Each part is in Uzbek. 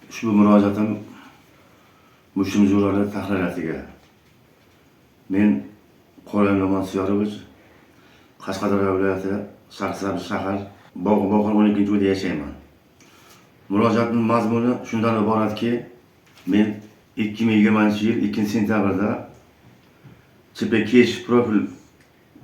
Ushbu murojaatim Mushim Jo'rali tahririyatiga. Men Qo'lan Siyorovich, Qashqadaryo viloyati, Shahrisabz shahar, Bog'boxon 12-uyda yashayman. Murojaatimning mazmuni shundan iboratki, men 2020-yil 2-sentyabrda CHP Kesh Profil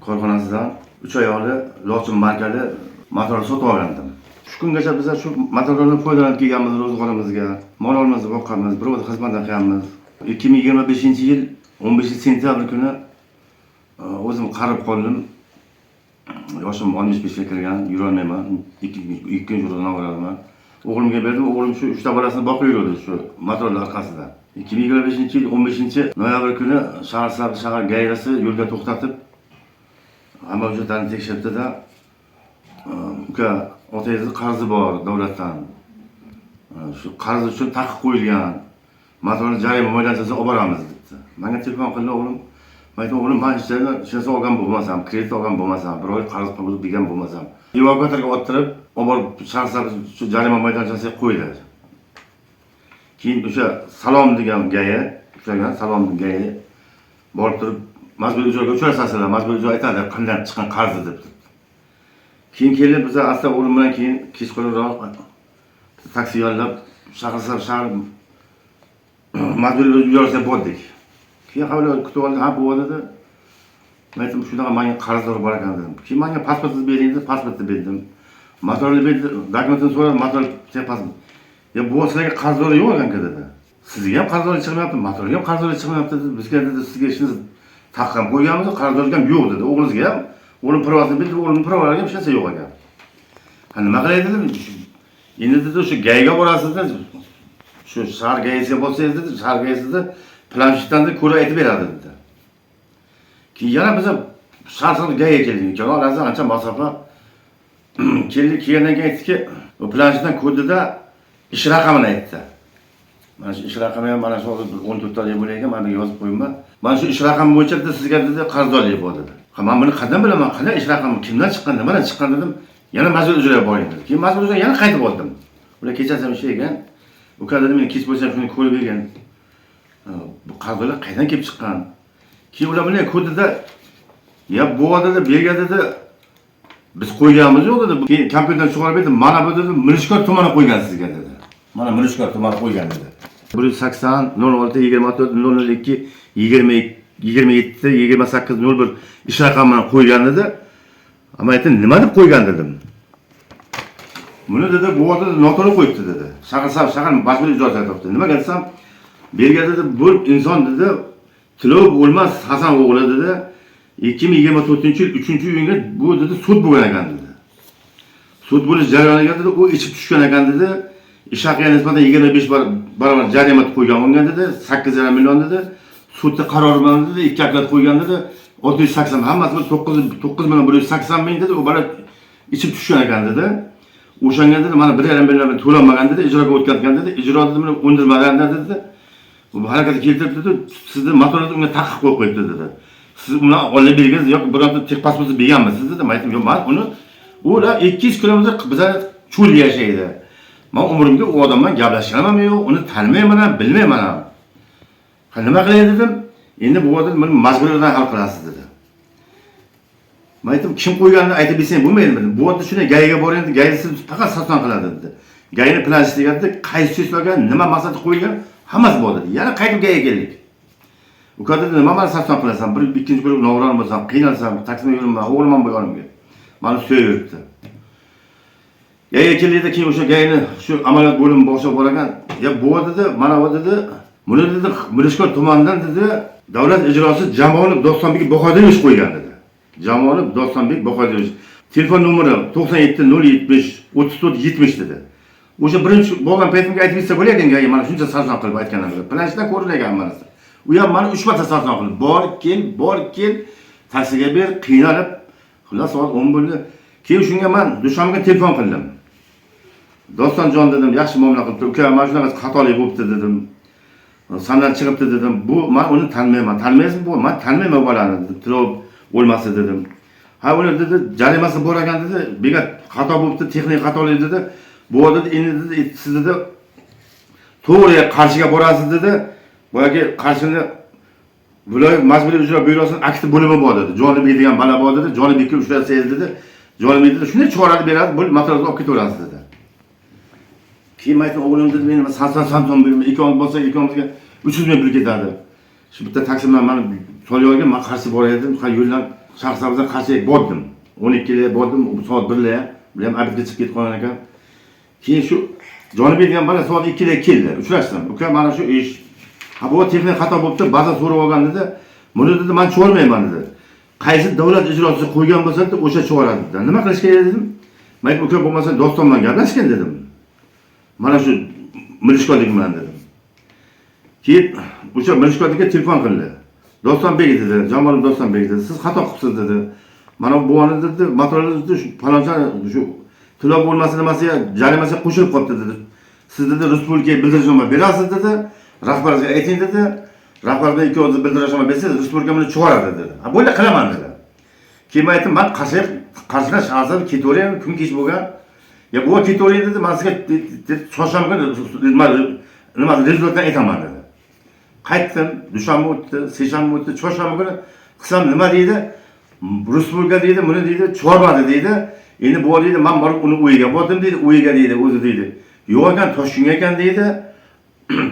korxonasidan 3 oyoqli Lochin markali motor sotib olgandim. Shu kungacha biz shu motorlardan foydalanib kelganmiz ro'zg'orimizga, mollarimizni boqqanmiz, birovga xizmat qilganmiz. 2025-yil 15 sentyabr kuni o'zim qarib qoldim. Yoshim 65 ga kirgan, yurolmayman. Ikkinchi guruh nogironman. O'g'limga berdim, o'g'lim shu uchta bolasini boqib yuradi shu motorlar orqasida. 2025-yil 15 noyabr kuni Shahrisabz shahar ГАИ si yo'lga to'xtatib, hamma hujjatlarni tekshirdi-da, "Uka, otangizni qarzi bor davlatdan. Shu qarz uchun taqiq qo'yilgan. Motorni jarima maydonchasiga olib boramiz", debdi. Menga telefon qildi o'g'lim. Men aytdim: "O'g'lim, man hech yerdan hech narsa olgan bo'lmasam, kredit olgan bo'lmasam, bir oy qarz pul degan bo'lmasam". Evakuatorga ottirib, olib borib Shahrisabz shu jarima maydonchasiga qo'ydi. Keyin o'sha Salom degan ГАИ, ushlagan Salom ГАИ borib turib, majburiy ijroga uchrashasizlar, majburiy ijro aytadi, qanday chiqqan qarzi deb. Keyin kelib biza asta o'g'lim bilan keyin kechqurunroq taksi yollab Shahrisabz shahar majburiy ijrosiga bordik. Keyin havla kutib oldi, ha, bu dedi. Men aytdim, shunaqa menga qarzdor bor ekan dedim. Keyin menga pasportingizni bering dedi, pasportni berdim. Motorni berdi, dokumentini so'radi, motor pasport. "Ya bu sizlarga qarzdor yo'q ekan", dedi. "Sizga ham qarzdorlik chiqmayapti, motorga ham qarzdorlik chiqmayapti", dedi. "Bizga", dedi, "sizga ishni taqiq ham qo'yganmiz, qarzdorlik ham yo'q", dedi. O'g'limizga ham, o'g'lim права sini berdi, o'g'limning права lariga ham hech narsa yo'q ekan. "Ha, nima qilay?" dedim. "Endi", dedi, "o'sha ГАИ ga borasiz", dedi. "Shu shahar ГАИ siga borsangiz", dedi, "shahar ГАИ sida planshetdan ko'rib aytib beradi", dedi. Keyin yana biz shahar ГАИ ga keldik. Ikkala orasida ancha masofa. Keldik, kelgandan keyin aytdiki, u planshetdan ko'rdida ish raqamini aytdi. Mana shu ish raqami ham mana shu hozir 14 talik bo'lar ekan, mana bu yozib qo'yibman. "Mana shu ish raqami bo'yicha", dedi, "sizga", dedi, "qarzdorlik bor", dedi. "Ha, man buni qayerdan bilaman? Qanday ish raqami, kimdan chiqqan, nimadan chiqqan?" dedim. "Yana majburiy ijroga boring", dedi. Keyin majburiy ijroga yana qaytib oldim. Ular kechasi ham ekan. "Uka", dedi, "men kech bo'lsam shuni ko'rib bergin. Ha, bu qarzdorlik qayerdan kelib chiqqan?" Keyin ular bunday ko'rdida, "Ya bu", dedi, "bu yerga", dedi, "biz qo'yganimiz yo'q", dedi. Keyin kompyuterdan chiqarib berdi. "Mana bu", dedi, "Mirishkor tumani qo'ygan sizga", dedi. "Mana Mirishkor tumani qo'ygan", dedi. 180 06 24 002 20 27 28 01 ish raqamini qo'ygan dedi. Ammo aytdim, "Nima deb qo'ygan?" dedim. "Buni", dedi, "bu dedi, noto'g'ri qo'yibdi", dedi. Shahar shahar majburiy ijrosi aytyapti. Nimaga desam, "Bu yerga", dedi, "bu inson", dedi, "Tilov O'lmas Hasan o'g'li", dedi, "2024-yil 3-iyunga bu", dedi, "sud bo'lgan ekan", dedi. "Sud bo'lish jarayoniga", dedi, "u ichib tushgan ekan", dedi. "Ish haqiga nisbatan 25 barobar jarima qo'ygan unga", dedi. "8,5 million", dedi. "Sudni qarori bilan", dedi, "ikki akrat qo'ygan", dedi. 680 hammasi bir 9 9 million 180 ming", dedi. "U bola ichib tushgan ekan", dedi. "O'shanga", dedi, "mana 1,5 million to'lanmagan", dedi, "ijroga o'tkazgan", dedi. "Ijro", dedi, "buni undirmagan", dedi. "Bu harakatga keltirib", dedi, "sizni motoringizni unga taqiq qo'yib qo'yibdi", dedi. "Siz uni olib bergansiz yoki bironta texpasportni berganmisiz?" dedi. Men aytdim, "Yo'q, man uni ular 200 kilometr bizlar cho'lda yashaydi. Man umrimda u odam bilan gaplashganim ham yo'q, uni tanimayman ham, bilmayman ham. Ha, nima qilay?" dedim. "Endi bu odam buni majburiyatdan hal qilasiz", dedi. Men aytdim, "Kim qo'yganini aytib bersang bo'lmaydimi?" dedim. "Bu yerda shunday ГАИ ga boring, ГАИ si faqat sason qiladi", dedi. ГАИ ni planshet dedi, qaysi число ga, nima maqsadda qo'yilgan, hammasi bor dedi. Yana qaytib ГАИ ga keldik. "Uka", dedi, "nima mani sason qilasan? Bir ikkinchi guruh nogiron bo'lsam, qiynalsam, taksida yuribman, o'g'lim ham bu yonimga. Mani suyab yuribdi." ГАИ ga keldikda keyin o'sha ГАИ ni shu amaliyot bo'limi boshlig'i bor ekan. "Ya bu", dedi, "mana bu", dedi, "buni", dedi, "Mirishkor tumanidan", dedi, "davlat ijrosi Jamolov Dostonbek Bahodirovich qo'ygan", dedi. Jamolov Dostonbek Bahodirovich. Telefon nomeri 97 070 34 70 dedi. O'sha birinchi bo'lgan paytimga aytib bersa bo'larkan, ГАИ mana shuncha sarson qilib aytganlar. Planshetdan ko'ringan hammasi. U ham mani 3 marta sarson qilib, bor kel, bor kel, taksiga ber, qiynalib, xullas soat 10 bo'ldi. Keyin shunga man dushanbaga telefon qildim. "Dostonjon", dedim, "yaxshi muomala qilibdi. Uka, mana shunaqa xatolik bo'libdi", dedim. "Sandan chiqibdi", dedim. "Bu men uni tanimayman. Tanimaysizmi bu? Men tanimayman bu bolani", dedim. "Tilov O'lmasi", dedim. "Ha, uni", dedi, "jarimasi bor ekan", dedi. "Begat xato bo'libdi, texnik xatolik", dedi. "Bu", dedi, "endi", dedi, "siz", dedi, To'g'ri Qarshiga borasiz dedi. Boyagi Qarshini viloyat majburiy ijro byurosining aktiv bo'limi bor dedi. Jonibek degan bola bor dedi. Jonibekka ushlasangiz dedi. Jonibek dedi, shunday chiqaradi beradi, bu materialni olib ketaverasiz dedi. Keyin aytdim, o'g'lim dedi, men 80 so'm berma, ikkovimiz bo'lsak, ikkovimizga 300 ming pul ketadi. Shu bitta taksi bilan mani solib olgan, man Qarshi borar edim, ha yo'ldan Shahrisabzdan Qarshiga bordim. 12 ga bordim, soat 1 lar, bular ham обед ga chiqib ketib qolgan ekan. Keyin shu Jonibek degan bola soat 2 da keldi. Uchrashdim. Uka, mana shu ish. Ha, bu texnik xato bo'libdi, baza so'rab olgan dedi. Buni dedi, man chiqolmayman dedi. Qaysi davlat ijrochisi qo'ygan bo'lsa dedi, o'sha chiqaradi dedi. Nima qilish kerak dedim. Man aytdim, uka, bo'lmasa Doston bilan gaplashgin dedim. Mana shu Mirishkordek bilan dedim. Keyin o'sha Mirishkordga telefon qildi. Dostonbek dedi, Jamolov Dostonbek dedi, siz xato qilibsiz dedi. Mana bu buvani dedi, motorni dedi, shu paloncha shu to'lov bo'lmasa nimasiga jarimasiga qo'shilib qolibdi dedi. Siz dedi, respublikaga bildirishnoma berasiz dedi. Rahbaringizga ayting dedi. Rahbar bilan ikkovingiz bildirishnoma bersangiz, respublika buni chiqaradi dedi. Ha, bo'ldi, qilaman dedi. Keyin men aytdim, man Qarshiga Qarshidan Shahrisabz ketaveraymi, kun kech bo'lgan. Ya buva, ketavering dedi, man sizga chorshanba kuni nima результат ni aytaman dedi. Qaytdim, dushanba o'tdi, seshanba o'tdi, chorshanba kuni qilsam nima deydi? Respublika deydi, buni deydi, chiqarmadi deydi. Endi buva deydi, man borib uni uyiga bordim deydi, uyiga deydi, o'zi deydi. Yo'q ekan, Toshkentga ekan deydi.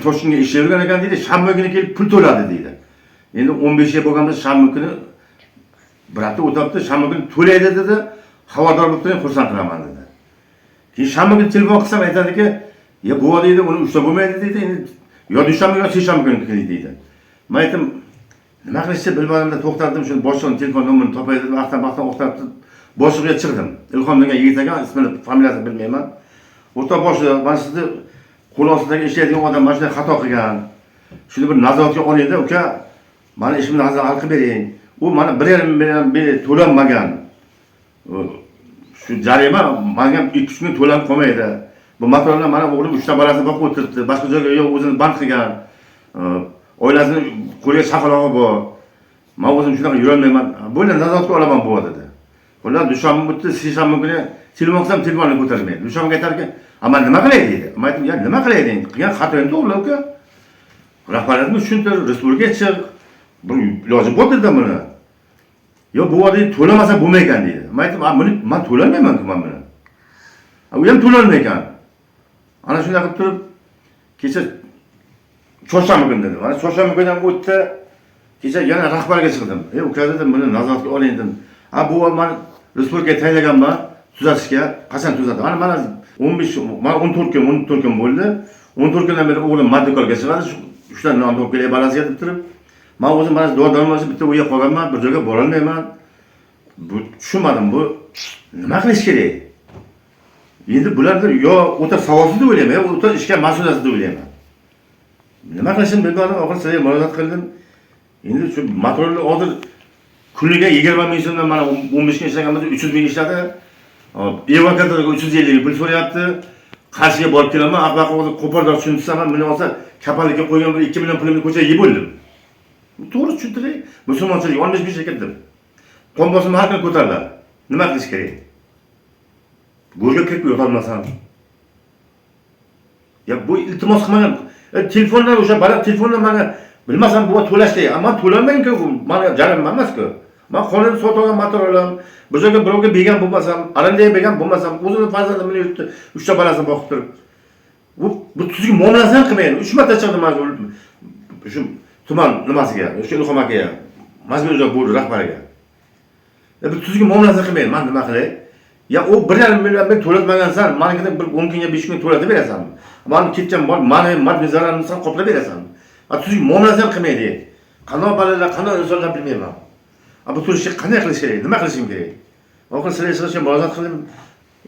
Toshkentga ishlayvergan ekan deydi, shanba kuni kelib pul to'ladi deydi. Endi 15 ga bo'lgan bo'lsa, shanba kuni bir hafta o'tyapti, shanba kuni to'laydi dedi. Xabardor bo'lib turing, xursand qilaman dedi. Keyin shanba kuni telefon qilsam aytadiki, ya buva deydi, uni ushlab bo'lmaydi deydi, endi yo dushanba yo seshanba kuni keling deydi. Man aytdim, nima qilishni bilmadimda to'xtadim, shuni boshlig'ini telefon nomerini topay dedim, aqtan baqtan o'xtab boshlig'iga chiqdim. Ilhom degan yigit ekan, ismini, familiyasini bilmayman. O'rtoq boshliq, mana sizni qo'l ostidagi ishlaydigan odam mana shunday xato qilgan. Shuni bir nazoratga olingda, uka, mani ishimni hal qilib bering. U mana 1,5 million beri to'lanmagan. Shu jarima manga 2-3 kun to'lanib qolmaydi. Bu motorlar mana o'g'lim uchta bolasini boqib o'tiribdi. Boshqa joyga yo'q, o'zini band qilgan. Oilasini qo'liga chaqalog'i bor. Man o'zim shunaqa yurolmayman. Bo'ldi, nazoratga olaman bu dedi. Xullas, dushanba o'tdi, seshanba kuni telefon qilsam telefonni ko'tarmaydi. Dushanbaga aytarkan, "A man nima qilay?" deydi. Man aytdim, "Ya nima qilay deng? Qilgan xatoying to'g'ri uka. Rahbariyatni tushuntir, respublikaga chiq. Bir iloji bor dedi buni." Yo bu deydi, to'lamasa bo'lmaykan deydi. Man aytdim, "A buni man to'lolmayman-ku man buni." A, u ham to'lolmay ekan. Ana shunday qilib turib kecha chorshanba kuni dedi. Mana chorshanba kuni ham o'tdi. Kecha yana rahbarga chiqdim. "Ey uka," dedim, "buni nazoratga oling" dedim. Ha, bu man respublikaga tayinlaganman tuzatishga. Qachon tuzatdi? Mana 15, mana 14 kun, 14 kun bo'ldi. 14 kundan beri o'g'lim maddikorga chiqadi. Shu uchta non topib kelay bolasiga deb turib. Man o'zim mana dori darmon bitta uyga qolganman, bir joyga borolmayman. Bu tushunmadim, bu nima qilish kerak? Endi bularni yo o'ta savodsiz deb o'ylayman, yo o'ta ishga mas'uliyatsiz deb o'ylayman. Nima qilishimni bilmadim, oxiri sizlarga murojaat qildim. Endi shu motorni hozir kuniga 20 ming so'mdan mana 15 kun ishlagan bo'lsa 300 ming ishladi. Hop, evakuatorga 350 ming pul so'rayapti. Qarshiga borib kelaman, aql hozir qo'polroq tushuntirsam ham, buni olsa kapallikka qo'ygan bir 2 million pulimni ko'chaga yeb bo'ldim. To'g'ri tushuntiring. Musulmonchilik 15 ming kirdim. Qon bosimi har kuni ko'tariladi. Nima qilish kerak? Go'rga kirib yotolmasam. Ya bu iltimos qilmagan. Telefondan o'sha bola telefondan menga bilmasam bu to'lash deydi. Man to'lamayman-ku, mani jarima emas-ku. Man qonun sotib olgan motor olaman. Bir joyga birovga bergan bo'lmasam, arendaga bergan bo'lmasam, o'zini farzandim bilan yuribdi, uchta bolasini boqib turib. Bu tuzuk muomalasini ham qilmaydi. 3 marta chiqdim mana shu tuman nimasiga, o'sha Ilhom akaga, majburiy ijro bo'ri rahbariga. Bir tuzuk muomalasini qilmaydi. Man nima qilay? Ya u 1,5 million men to'latmagansan, manikidan bir 10 kunga 5 kunga to'latib berasan. Mani ketgan bor, mani moddiy zararimni san qoplab berasan. A tuzuk muomalasini ham qilmaydi. Qanday bolalar, qanday insonlar bilmayman. A bu turishga qanday qilish kerak? Nima qilishim kerak? Oxiri sizlarga chiqishga murojaat qildim.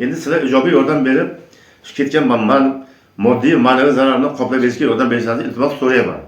Endi sizlar ijobiy yordam berib, shu ketgan man moddiy, ma'naviy zararimni qoplab berishga yordam berishlarini iltimos so'rayman.